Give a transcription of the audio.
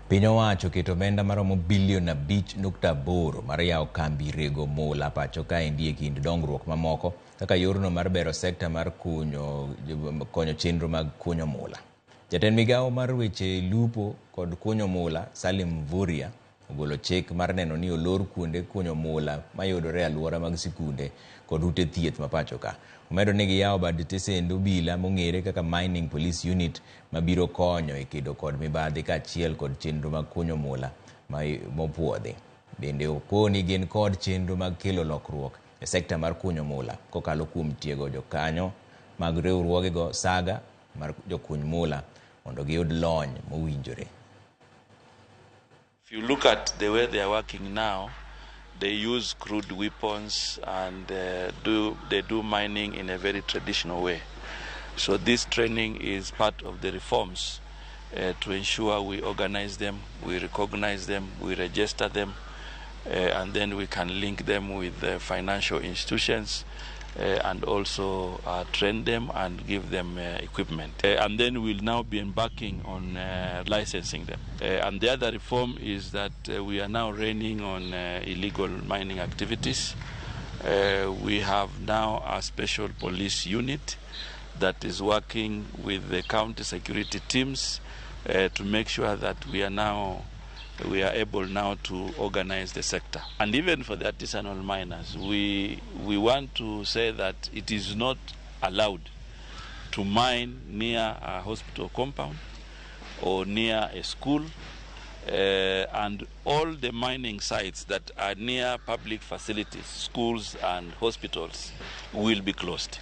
Piny owacho oketo omenda maromo bilion 5.8 mar yawo kambi rego mula pacho kaendi e kind dongruok mamoko kaka yorno mar bero sekta mar kunyo konyo chenro mag kunyo mula. Jatend migawo mar weche lupo kod kunyo mula Salim Mvurya ogolo chik mar neno ni olor kuonde kunyo mula mayudore e alwora mag sikunde kod ute thieth ma pacho ka. Omedo ni giyawo bad tesend obila mong'ere kaka Mining Police Unit mabiro konyo e kedo kod mibadhi kaachiel kod chenro mag kunyo mula mopuodhi. Bende okoni gin kod chenro mag kelo lokruok e sekta mar kunyo mula kokalo kuom tiego jokanyo mag riwruogego saga mar jokuny mula mondo giyud lony mowinjore. If you look at the way they are working now, they use crude weapons and they do mining in a very traditional way. So this training is part of the reforms to ensure we organize them, we recognize them, we register them, and then we can link them with the financial institutions and also train them and give them equipment. And then we'll now be embarking on licensing them. And the other reform is that we are now reining on illegal mining activities. We have now a special police unit that is working with the county security teams to make sure that we are able now to organize the sector. And even for the artisanal miners, we want to say that it is not allowed to mine near a hospital compound or near a school, and all the mining sites that are near public facilities, schools and hospitals, will be closed.